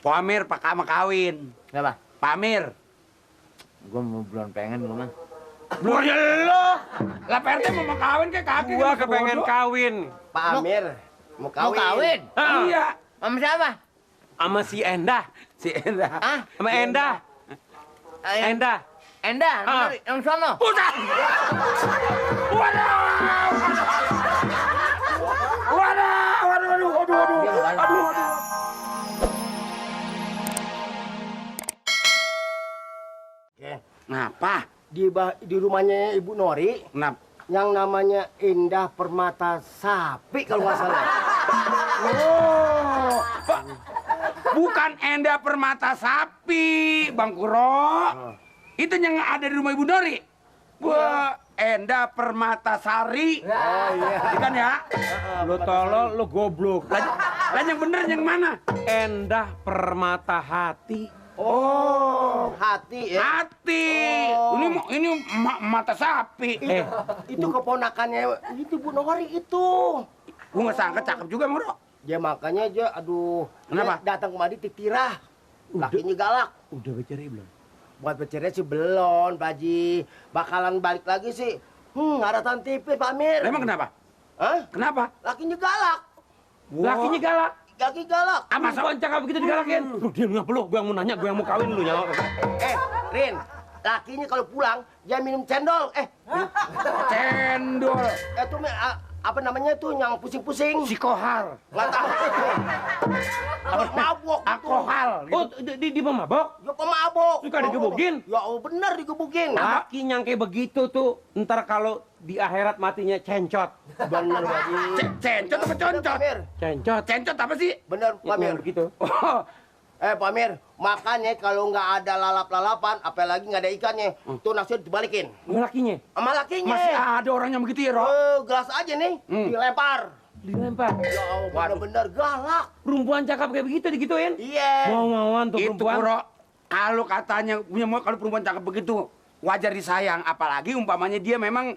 Pamer sama kawin. Kenapa? Pamer. Gua mau belum pengen lu mah. Belum ya lo. Lah PRT mau kawin kayak kaki. Gua kepengen kawin. Pak Amir mau kawin. Mau kawin? Iya. Sama siapa? Sama si Endah. Si Endah. Ah? Sama Endah. Endah. Endah, yang sono. Udah. Waduh. Aduh. Ngapa? Di rumahnya Ibu Nori Kenapa? yang namanya Indah Permata Sapi kalau nggak salah. Oh, bukan Endah Permata Sapi, Bang Kuro. Itu yang ada di rumah Ibu Nori. Wah, Endah Permata Sari. Oh iya. Ikan ya? Lu tolol, lu goblok. Lah yang bener yang mana? Endah Permata Hati. Oh, hati ya. Hati. Oh. Ini mata sapi. Itu keponakannya itu Bu Nori itu. Gua nggak sangka cakep juga, Moro. Ya makanya aja, aduh. Kenapa? Dia datang kemari titirah. Lakinya galak. Udah bercerai belum? Buat bercerai sih belum, Pak Haji. Bakalan balik lagi sih. Ada TV, Pak Amir. Emang kenapa? Hah? Kenapa? Lakinya galak. Lakinya galak. Laki galak. Ah, masa cakap begitu digalakin? Lu diam ngapa lu? Gua yang mau nanya, gua yang mau kawin lu nyawa. Rin, lakinya kalau pulang dia minum cendol. Cendol. Itu apa namanya tuh yang pusing-pusing? Sikohal. Nggak tahu. Mabok. Alkohol. Oh, di pemabok? Ya pemabok. Suka digebukin? Ya bener digebukin. Laki nyangke begitu tuh, ntar kalau di akhirat matinya cencot. Bener, Pak Haji. Cencot apa concot? Pak Amir. Cencot. Cencot apa sih? Bener, Pak Amir. Yang begitu. Oh, Pak Amir, makanya kalau nggak ada lalap-lalapan, apalagi nggak ada ikannya, tuh nasinya dibalikin. Lakinya Sama lakinya. masih ada orang yang begitu ya, Ro? Gelas aja nih, dilempar. dilempar. Ya Allah, bener-bener galak. Perempuan cakep kayak begitu digituin. Iya. Mau-mauan tuh Itu, perempuan. Kuro. Kalau katanya punya mau kalau perempuan cakep begitu, wajar disayang. Apalagi umpamanya dia memang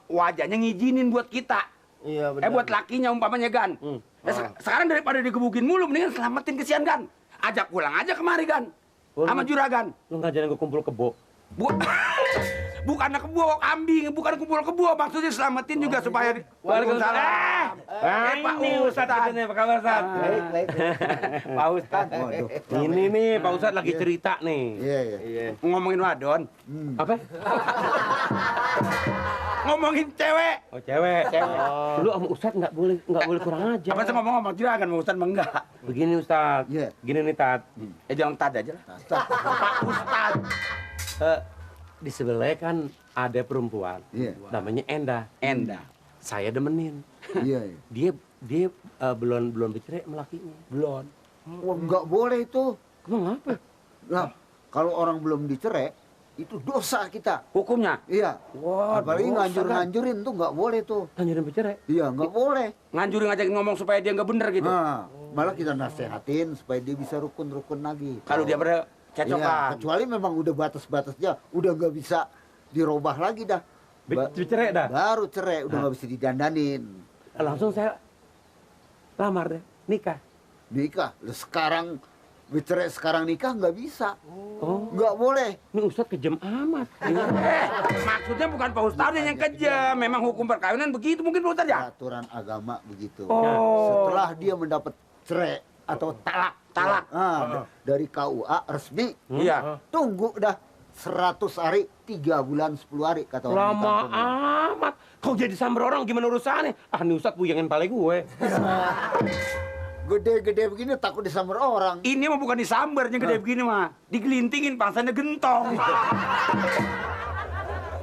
wajahnya ngizinin buat kita. Iya, bener. Buat lakinya umpamanya, Gan. Sekarang daripada digebukin mulu, mendingan selamatin kesian, Gan. Ajak pulang aja kemari, Gan. Sama Juragan. Lu ngajarin gue kumpul kebo. Bukan kebo kambing, bukan kumpul kebo. Maksudnya selamatin juga supaya... Waalaikumsalam. Pak Ini Ustadz kita nih, apa kabar Ustadz? Baik. Pak Ustadz. Ini nih, Pak Ustadz lagi cerita nih. Iya. Ngomongin wadon. Apa? Ngomongin cewek. Oh, cewek. Lu sama Ustadz nggak boleh kurang aja. Apa sih ngomong sama Juragan, sama Ustadz mah enggak. Begini Ustadz. Iya. Gini nih Tat. Jangan tad aja lah. Pak Ustadz. Di sebelah kan ada perempuan. Iya. Namanya Endah. Endah. Saya demenin. Iya. Dia belum bercerai sama lakinya. Belum. Oh, nggak boleh itu. Emang apa? Nah, kalau orang belum dicerai, itu dosa kita. Hukumnya? Iya. Wah, Apalagi dosa, nganjur-nganjurin tuh nggak boleh tuh. Anjurin bercerai. Iya, nggak boleh. Nganjurin ngajakin ngomong supaya dia nggak bener gitu. Nah, malah kita nasehatin supaya dia bisa rukun-rukun lagi. Kalau dia pada Iya, cecokan. kecuali memang udah batas-batasnya, udah nggak bisa dirubah lagi dah. Bercerai dah. Baru cerai, udah nggak bisa didandanin. Langsung saya lamar deh, nikah. Nikah. Lah, sekarang bercerai sekarang nikah nggak bisa. Oh, Nggak boleh. ini Ustadz kejam amat. Maksudnya bukan Pak Ustadz yang kejam. Memang hukum perkawinan begitu mungkin Pak Ustadz ya? Aturan agama begitu. Oh. Setelah dia mendapat cerai atau talak, dari KUA resmi, Iya. tunggu dah 100 hari, 3 bulan, 10 hari kata orang di Lama kampung. amat. Kau jadi sambar orang gimana urusannya? Ah, ini Ustadz puyengin pale gue. Gede-gede begini takut disamber orang. Ini mah bukan disambar yang gede begini mah. Digelintingin pangsanya gentong.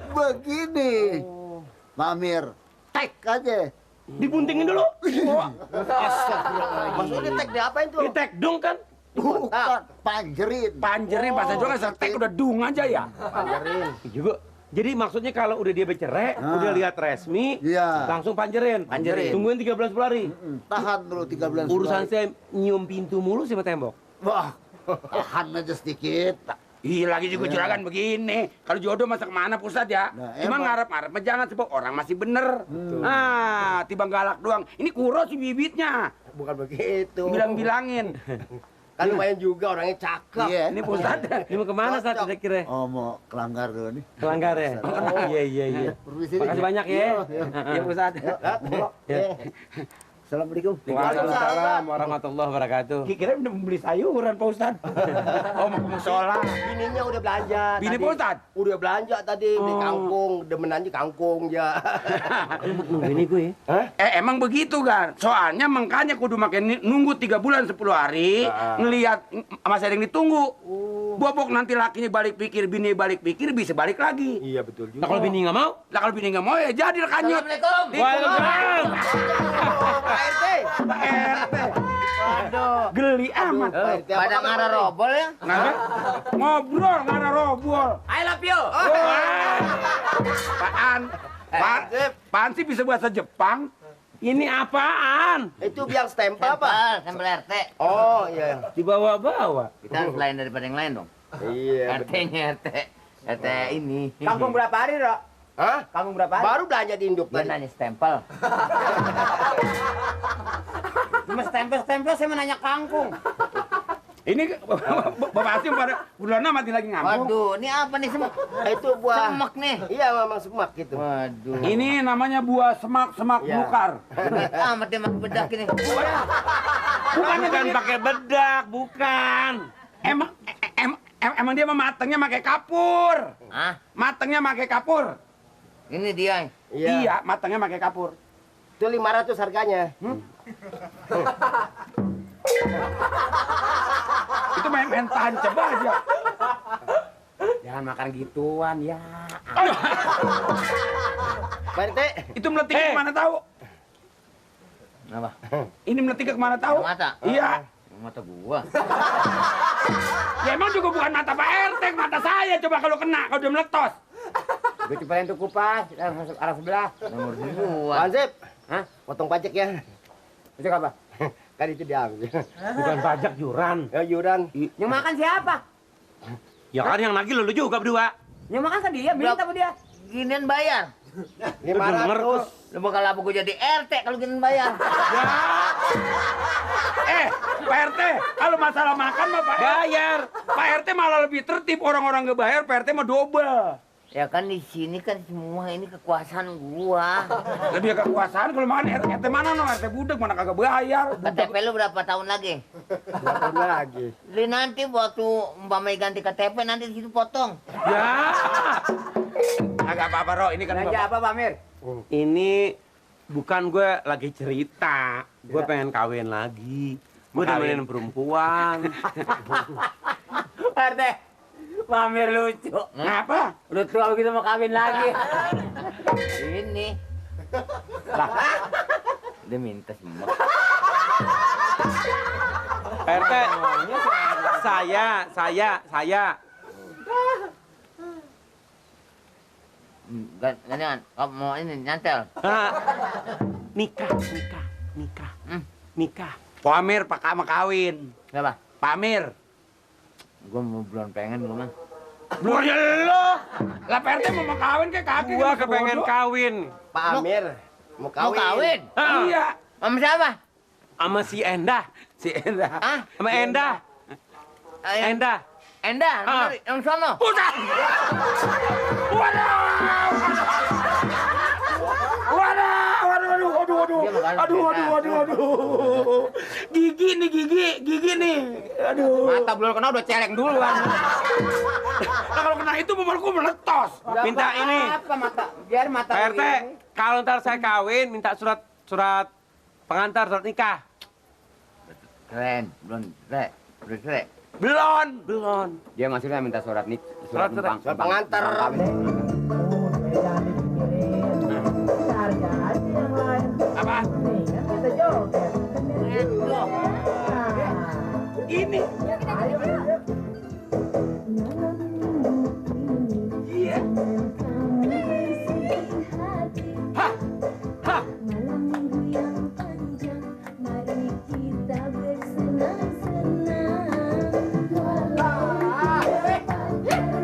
Begini, Mamir, tek aja. Dibuntingin dulu. Astagfirullahaladzim. Maksudnya tek diapain tuh? Ditek dong kan. Bukan, panjerin. Panjerin bahasa juga setek udah dung aja ya. Panjerin. Juga. Jadi maksudnya kalau udah dia bercerai, udah lihat resmi, Iya. langsung panjerin. Panjerin. Tungguin 13 10 hari. Tahan dulu 3 bulan. 10 Urusan hari. saya nyium pintu mulu sama tembok. Wah, tahan aja sedikit. Iya lagi juga juragan begini. Kalau jodoh masa kemana pusat ya? Nah, Cuma emang. ngarep-ngarep mah jangan sebab orang masih bener. Nah, tiba galak doang. Ini Kuro si bibitnya. Bukan begitu. Bilang-bilangin. Kan lumayan juga orangnya cakep. Iya. Ini Pak Ustadz. Ini mau kemana saat Cocok. kira-kira? Oh, mau kelanggar dulu nih. Kelanggar ya? Iya, iya, iya. Permisi. Makasih banyak ya. Iya. Iya Pak Ustadz. Assalamualaikum. Waalaikumsalam warahmatullahi wabarakatuh. Kira udah membeli sayuran Pak Ustadz. Oh mau ke musola. Bininya udah belanja. Bini tadi. Pak Ustadz? Udah belanja tadi beli Oh. kangkung, demen aja kangkung ya. Ini gue ya. Emang begitu kan? Soalnya makanya kudu makin nunggu 3 bulan 10 hari ngelihat masih ada yang ditunggu. Bobok nanti lakinya balik pikir, bini balik pikir bisa balik lagi. Iya betul Nah, kalau bini nggak mau? Lah kalau bini nggak mau ya jadi kanyut. Assalamualaikum. Waalaikumsalam. Pak RT. Pak RT. Waduh. Geli amat. Pak RT apa Pada kabar, ngarah Pak? robol ya? Ngobrol nggak ada robol. I love you. Paan sih bisa bahasa Jepang? Ini apaan? Itu biang stempel apa? Sampel RT. Oh iya. Dibawa-bawa. Kita harus lain daripada yang lain dong. Iya. RT-nya RT. RT ini. Kangkung berapa hari, Rok? Hah? Kangkung berapa hari? Baru belanja di induk Dia tadi. nanya stempel. Cuma stempel-stempel saya mau nanya kangkung. Ini Bapak Asim pada bulan mati lagi ngambung. Waduh, ini apa nih semak? Itu buah. Semak nih. Iya, memang semak gitu. Waduh. Ini namanya buah semak-semak Iya. belukar. Amat dia makan bedak ini. Bukan pakai bedak, bukan. Emang dia mah matangnya pakai kapur. Ah, Matangnya pakai kapur. ini dia. Iya, matangnya pakai kapur. Itu 500 harganya. Itu main tahan coba aja. Jangan makan gituan ya. Pak RT. Itu meletiknya kemana tahu? Apa? Ini meletiknya kemana tahu? Yang mata? Iya. Yang mata gua. Ya emang juga bukan mata Pak RT, mata saya. Coba kalau kena, kalau udah meletos. Gue cobain tuh kupas, arah sebelah. Nomor dua. Pak Ansip. Hah? Potong pajak ya. Itu apa? Kan itu diambil. Bukan pajak yuran. Ya yuran. Yang makan siapa? Ya kan yang nagih lu juga berdua. Yang makan kan dia, minta apa dia? Ginian bayar. 500. Lu bakal apa gua jadi RT kalau ginian bayar. Pak RT, kalau masalah makan mah Pak RT. Bayar. Pak RT malah lebih tertib, orang-orang nggak bayar, Pak RT mah double. Ya kan di sini kan semua ini kekuasaan gua. Lebih kekuasaan kalau makan RT mana no, RT budek mana kagak bayar. KTP lu berapa tahun lagi? Berapa lagi? Li nanti waktu Mbak Mei ganti KTP nanti di situ potong. Ya. Agak apa-apa, Ro. Ini kan Belanja apa, Pak Amir? Ini bukan gue lagi cerita. Gue pengen kawin lagi. Gue Kawin. nemenin perempuan. Pak RT, Pak Amir lucu. Ngapa? Lu tua begitu mau kawin lagi. Ini. Dia minta semua. RT, saya. Gantian, kamu mau ini nyantel. Nikah. Nikah. Pak Amir, Pak Kama kawin. Kenapa? Pak Amir. Gua mau belum pengen gua mah. Belum ya lo. Lah Pak RT mau kawin kayak kaki. Gua kepengen kawin. Pak Amir mau Mau kawin. kawin? Iya. Sama siapa? Sama si Endah. Si Endah. Ah, Sama Endah. Endah. Endah, Ah. yang sono. Udah. Waduh. Gigi nih. Aduh. Mata belum kena udah celeng duluan. Nah, kalau kena itu memelku meletos. Minta ini. Apa mata? Biar mata Pak RT, kalau ntar saya kawin minta surat pengantar, surat nikah. Keren, belum keren. Udah keren. Belum. Dia maksudnya minta surat Surat pengantar. Apa? Ini. Iya. Hah. Malam minggu yang panjang, mari kita bersenang-senang. Walau berbeda, jangan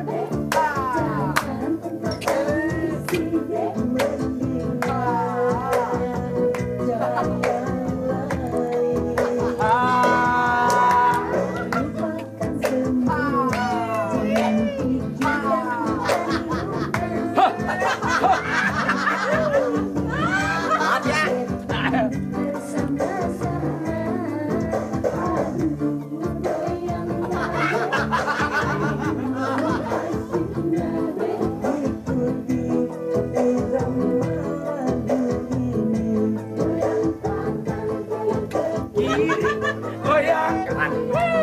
goyang. Jangan.